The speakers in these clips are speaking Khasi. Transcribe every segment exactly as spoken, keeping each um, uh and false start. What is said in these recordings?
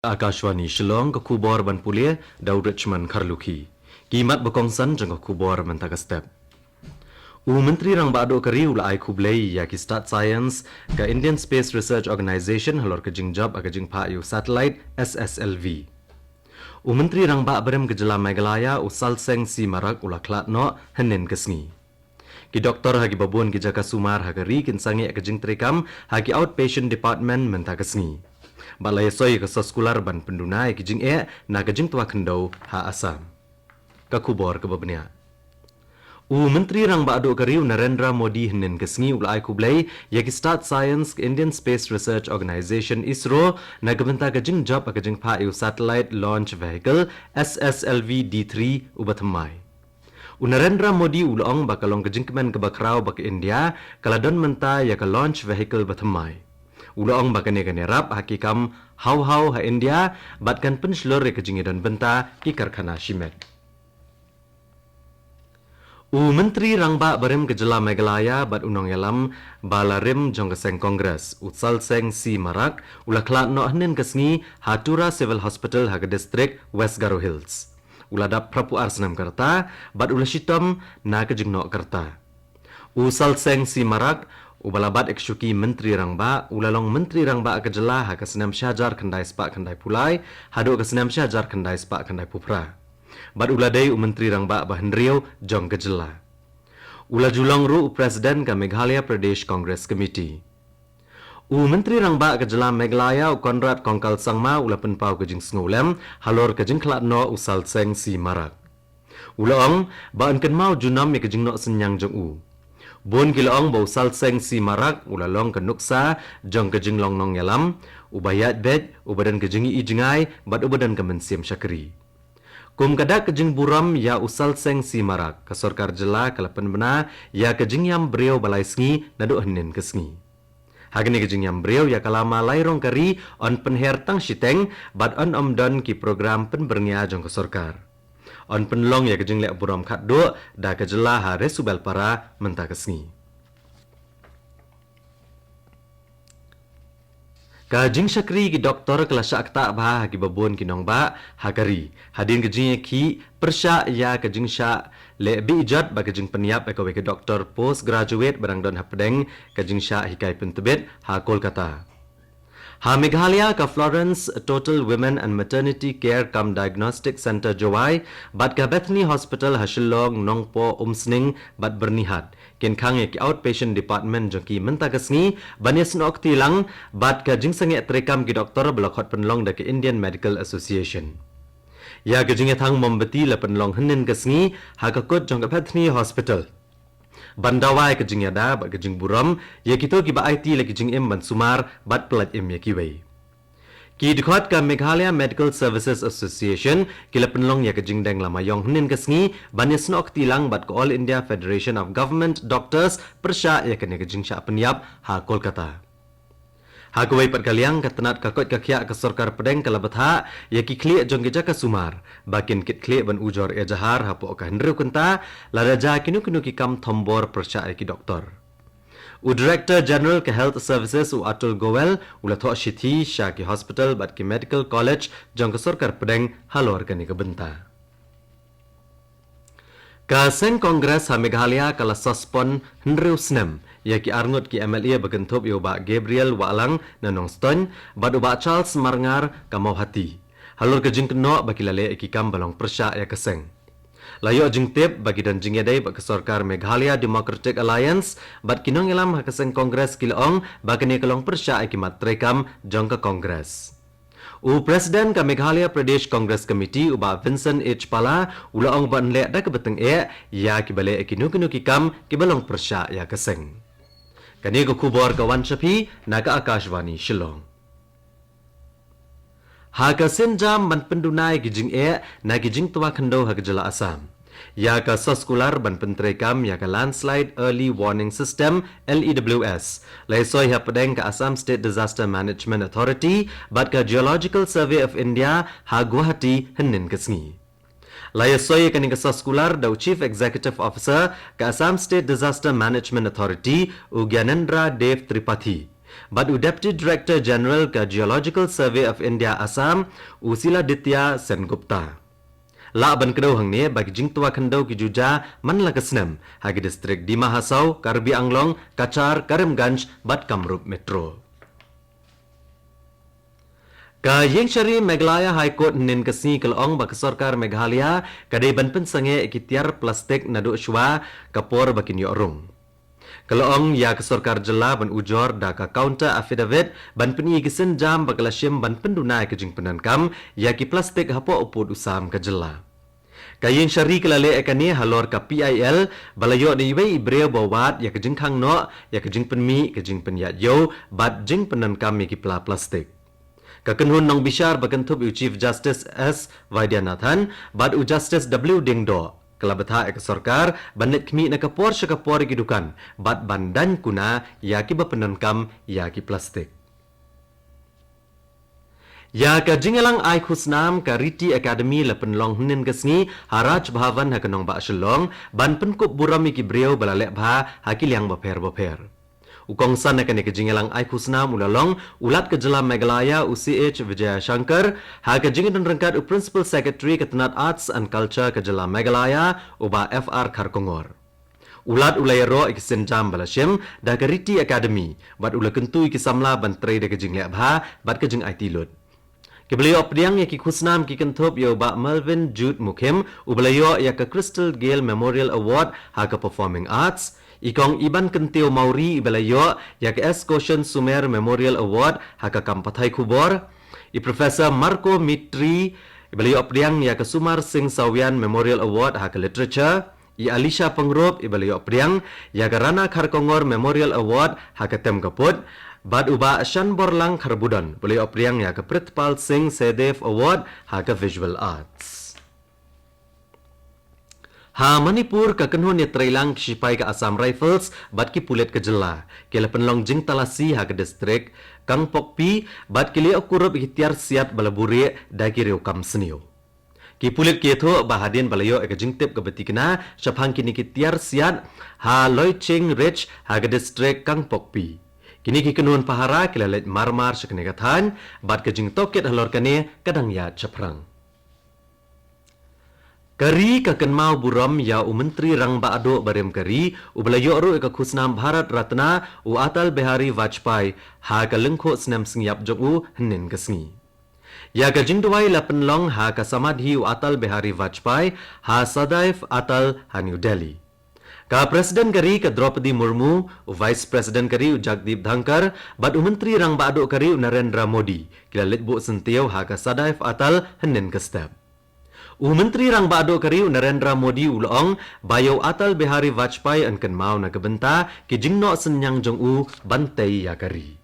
Akashvani Shillong, ka khubor ban pule da u Richmond Kharlukhi. Ki mat ba kongsan jong ka khubor mynta ka step. U Myntri Rangbah Duh ka ri u la ai khublei ïa ki stad science ka Indian Space Research Organisation halor ka jingjop ha ka jingphah ïa u satellite S S L V. U Myntri Rangbah barim ka jylla Meghalaya u Salseng C Marak u la khlad noh hynnin ka sngi. Ki doktor ha kiba bun ki jaka sumar ha ka ri kin sangeh ka jingtreikam ha ki outpatient department mynta ka sngi. Bad la ïasoi ïa ka soskular ban pynduna ïa ki jingeh na ka jingtwa khyndew ha Assam. Ka khubor kaba bniah. U Myntri Rangbah Duh ka ri u Narendra Modi hynnin ka sngi u la ai khublei ïa ki stad science ka Indian Space Research Organisation, ISRO, na ka bynta ka jingjop ha ka jingphah ïa u satellite launch vehicle S S L V D three uba thymmai. U Narendra Modi u la ong ba ka long ka jingkmen kaba khraw ba ka India ka la don mynta ïa ka launch vehicle ba thymmai. U la ong ba kane kan ïarap ha ki kam haw haw ha India bad kan pynshlur ïa ka jingïadon bynta ki karkhana shimet. U Myntri Rangbah barim ka jylla Meghalaya bad u nongïalam ba la rim jong ka seng Congress, u Salseng C Marak, u la khlad noh hynnin ka sngi ha Tura Civil Hospital ha ka district West Garo Hills. U la dap phra phew ar snem ka rta bad u la shitom na ka jingnoh ka rta. U Salseng C Marak, uba la bat ïa ka shuki Myntri Rangbah, u la long Myntri Rangbah ka jylla ha ka snem shi hajar khyndai spah khyndai phew lai haduh ka snem shi hajar khyndai spah khyndai phew phra. Bad u la dei u Myntri Rangbah ba hynriew jong ka jylla. U la ju long ruh u President ka Meghalaya Pradesh Congress Committee. U Myntri Rangbah ka jylla Meghalaya u Conrad Kongkal Sangma u la pynpaw ka jingsngewlem halor ka jingkhlad noh u Salseng C Marak. U la ong ba yn kynmaw junom ïa ka jingnoh synñiang jong u. Bun ki la ong ba u Salseng C Marak u la long ka nuksa jong ka jinglong nongïalam, uba ïaid beit, uba don ka jingïohi jngai bad uba don ka mynsiem shakri. Kum ka dak ka jingburom ïa u Salseng C Marak, ka sorkar jylla ka la pynbna ïa ka jingïam briew ba lai sngi naduh hynnin ka sngi. Ha kane ka jingïam briew ïa ka lama lai rong ka ri yn pynher tang shiteng bad yn ym don ki program pynbyrngia jong ka sorkar. Yn pynlong ïa ka jingleh burom khatduh da ka jylla ha Resubelpara mynta ka sngi. Ka jingshakri ki doktor ka la shah ktah bha ha kiba bun ki nongbah ha ka ri hadien ka jingïakhih pyrshah ïa ka jingshah leh beh jot bad ka jingpynïap ïa kawei ka doktor post graduate ba dang don hapdeng ka jingshah hikai pyntbit ha Kolkata. Ha Meghalaya, ka Florence Total Women and Maternity Care cum Diagnostic Centre, Jowai, bad ka Bethany Hospital ha Shillong, Nongpoh, Umsning bad Byrnihat kin khang ïa ki outpatient department jong ki mynta ka sngi ban ïasnoh kti lang bad ka jingsangeh treikam ki doktor ba la khot pynlong da ka Indian Medical Association. Ïa ka jingïathang mombati la pynlong hynnin ka sngi ha ka kut jong ka Bethany Hospital ban dawa ïa ka jingïada bad ka jingburom ïa kito kiba aiti la ki jingim ban sumar bad pyllait im ïa kiwei. Ki dkhot ka Meghalaya Medical Services Association ki la pynlong ïa ka jingdeng lama ïong hynnin ka sngi ban ïasnoh kti lang bad ka All India Federation of Government Doctors pyrshah ïa kane ka jingshah pynïap ha Kolkata. Ha kawei pat ka liang, ka tnat ka koit ka khiah ka sorkar pdeng ka la bthah ïa ki khlieh jong ki jaka sumar ba kin kit khlieh ban ujor ïa jahar hapoh ka hynriew kynta lada jia kino kino ki kam thombor pyrshah ïa ki doktor. U Director General ka Health Services u Atul Goel u la thoh shithi sha ki hospital bad ki medical college jong ka sorkar pdeng halor kane ka bynta. Ka seng Congress ha Meghalaya ka la suspend hynriew snem ïa ki arngut ki M L A ba kynthup ïa u Bah Gabriel Wahlang na Nongstoiñ bad u Bah Charles Marngar ka Mawhati halor ka jingkynnoh ba ki la leh ïa ki kam ba long pyrshah ïa ka seng. La ïoh jingtip ba ki don jingïadei bad ka sorkar Meghalaya Democratic Alliance bad ki nongïalam ha ka seng Congress ki la ong ba kane ka long pyrshah ïa ki mat treikam jong ka Congress. U President ka Meghalaya Pradesh Congress Committee u Bah Vincent H Pala u la ong ba yn leh da kaba tyngeh ïa kiba leh ïa kino kino ki kam kiba long pyrshah ïa ka seng. Kane ka khubor ka wan sha phi na ka Akashvani Shillong. Ha ka sienjam ban pynduna ïa ki jingeh na ki jingtwa khyndew ha ka jylla Assam, ïa ka soskular ban pyntreikam ïa ka Landslide Early Warning System, L E W S, la ïasoi hapdeng ka Assam State Disaster Management Authority bad ka Geological Survey of India ha Guwahati hynnin ka sngi. La ïasoi ïa kane ka soskular da u Chief Executive Officer ka Assam State Disaster Management Authority, u Gyanendra Dev Tripathi. Bad u Deputy Director General ka Geological Survey of India Assam, u Siladitya Sengupta. Lah ban kdew hangne ba ki jingtwa khyndew ki ju jia man la ka snem ha ki distrik Dima Hasao, Karbi Anglong, Cachar, Karimganj bad Kamrup Metro. Ka Ïingshari Meghalaya High Court hynnin ka sngi ka la ong ba ka sorkar Meghalaya ka dei ban pynsangeh ïa ki tiar plastik naduh shwa ka por ba kin ïoh rung. Ka la ong ïa ka sorkar jylla ban ujor da ka counter affidavit ban pyni ïa ki sienjam ba ka la shim ban pynduna ïa ka jingpyndonkam ïa ki plastik hapoh u pud u sam ka jylla. Ka Ïingshari ka la leh ïa kane halor ka P I L ba la ïoh da iwei i briew ba wad ïa ka jingkhang noh, ïa ka jingpynmih, ka jingpynïaid ïew bad jingpyndonkam ïa ki pla plastik. Ka kynhun nongbishar ba kynthup ïa u Chief Justice S Vaidyanathan bad u Justice W Diengdoh ka la bthah ïa ka sorkar ban leit khmih na ka por sha ka por ïa ki dukan bad ban daiñ kuna ïa kiba pyndonkam ïa ki plastik. Ïa ka jingïalang ai khusnam ka Riti Academy la pynlong hynnin ka sngi ha Raj Bhavan ha ka nongbah Shillong ban pynkup burom ïa ki briew ba la leh bha ha ki liang bapher bapher. U kongsan ha kane ka jingïalang ai khusnam u la long u Lat ka jylla Meghalaya u C H Vijayashankar ha ka jingdon ryngkat u Principal Secretary ka tnat Arts and Culture ka jylla Meghalaya u Bah F R Kharkongor. U Lat u la ïaroh ïa ki sienjam ba la shim da ka Riti Academy bad u la kyntu ïa ki samla ban trei da ka jingleh bha bad ka jingaiti lut. Kiba la ïoh pdiang ïa ki khusnam ki kynthup ïa u Bah Melvin Jude Mukhim uba la ïoh ïa ka Crystal Gayle Memorial Award ha ka Performing Arts, i Kong Iban Kyntiew Mawrie iba la ïoh ïa ka S Goshen Sumer Memorial Award ha ka kam pathai khubor, i Professor Marco Mitri iba la ïoh pdiang ïa ka Sumar Singh Sawian Memorial Award ha ka Literature, i Alisha Pyngrope iba la ïoh pdiang ïa ka Rana Kharkongor Memorial Award ha ka Tem Ka Pud, bad u Bah Shanborlang Kharbudon ba la ïoh pdiang ïa ka Pritpal Singh Sehdev Award ha ka Visual Arts. Ha Manipur, ka kynhun ïatreilang ki shipai ka Assam Rifles bad ki pulit ka jylla ki la pynlong jingtalasi ha ka distrik Kangpokpi bad ki la ïoh kurup ïa ki tiar siat ba la buhrieh da ki riew kam sniew. Ki pulit ki ïathuh ba hadien ba la ïoh ïa ka jingtip kaba tikna shaphang kine ki tiar siat ha Loiching Ridge ha ka distrik Kangpokpi, kine ki kynhun pahara ki la leit marmar sha kane ka thaiñ bad ka jingtohkit halor kane ka dang ïaid shaphrang. Ka ri ka kynmaw burom ïa u Myntri Rangbah Duh barim ka ri uba la ïoh ruh ïa ka khusnam Bharat Ratna, u Atal Bihari Vajpayee, ha ka lyngkhuh snem sngi ïap jong u hynnin ka sngi. Ïa ka jingduwai la pynlong ha ka samadhi u Atal Bihari Vajpayee ha Sadaiv Atal ha New Delhi. Ka President ka ri ka Droupadi Murmu, u Vice President ka ri u Jagdeep Dhankhar bad u Myntri Rangbah Duh ka ri u Narendra Modi ki la leit buh syntiew ha ka Sadaiv Atal hynnin ka step. U Myntri Rangbah Duh ka ri u Narendra Modi u la ong ba ïa u Atal Bihari Vajpayee yn kynmaw na ka bynta ki jingnoh synñiang jong u ban tei ïa ka ri.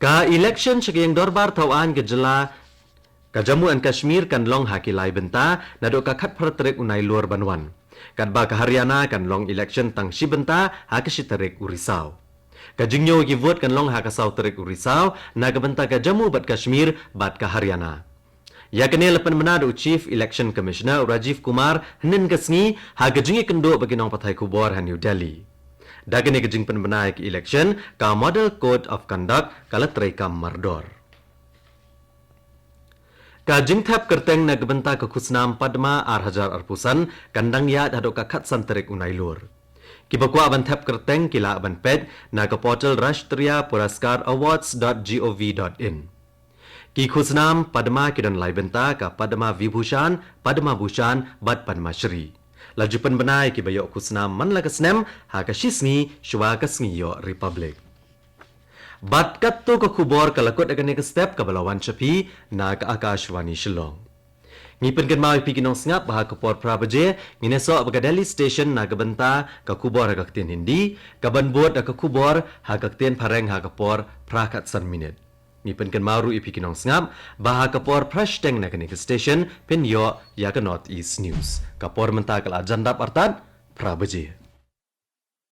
Ka election sha ka ïing dorbar thaw aiñ ka jylla ka Jammu and Kashmir kan long ha ki lai bynta naduh ka khatphra tarik u Nailur ban wan, katba ka Haryana kan long election tang shi bynta ha ka shi tarik u Risaw. Ka jingñiew ïa ki vote kan long ha ka saw tarik u Risaw na ka bynta ka Jammu bad Kashmir bad ka Haryana. Ïa kane la pynbna da u Chief Election Commissioner u Rajiv Kumar hynnin ka sngi ha ka jingïakynduh bad ki nongpathai khubor ha New Delhi. Da kane ka jingpynbna ïa ka election, ka Model Code of Conduct ka la treikam mardor. Ka jingthep kyrteng na ka bynta ka khusnam Padma ar hajar arphew san kan dang ïaid haduh ka khatsan tarik u Nailur. Kiba kwah ban thep kyrteng ki lah ban peit na ka portal Rashtriya Puraskar Awards dot gov dot in. Ki khusnam Padma ki don lai bynta, ka Padma Vibhushan, Padma Bhushan bad Padma Shri. La ju pynbna ïa kiba ïoh khusnam man la ka snem ha ka shi sngi shuwa ka sngi ïoh Republic. Bad katto ka khubor ka la kut ha kane ka step kaba la wan sha phi na ka Akashvani Shillong. Ngi pynkynmaw ïa phi ki nongsngap ba ha ka por phra baje ngin ïasoh bad ka Delhi Station na ka bynta ka khubor ha ka ktien Hindi, ka ban bud da ka khubor ha ka ktien Phareng ha ka por phra khatsan minit. Ngi pynkynmaw ruh ïa phi ki nongsngap ba ha ka por phra shiteng na kane ka station phin ïoh ïa ka North East News. Ka por mynta ka la jan dap artat phra baje.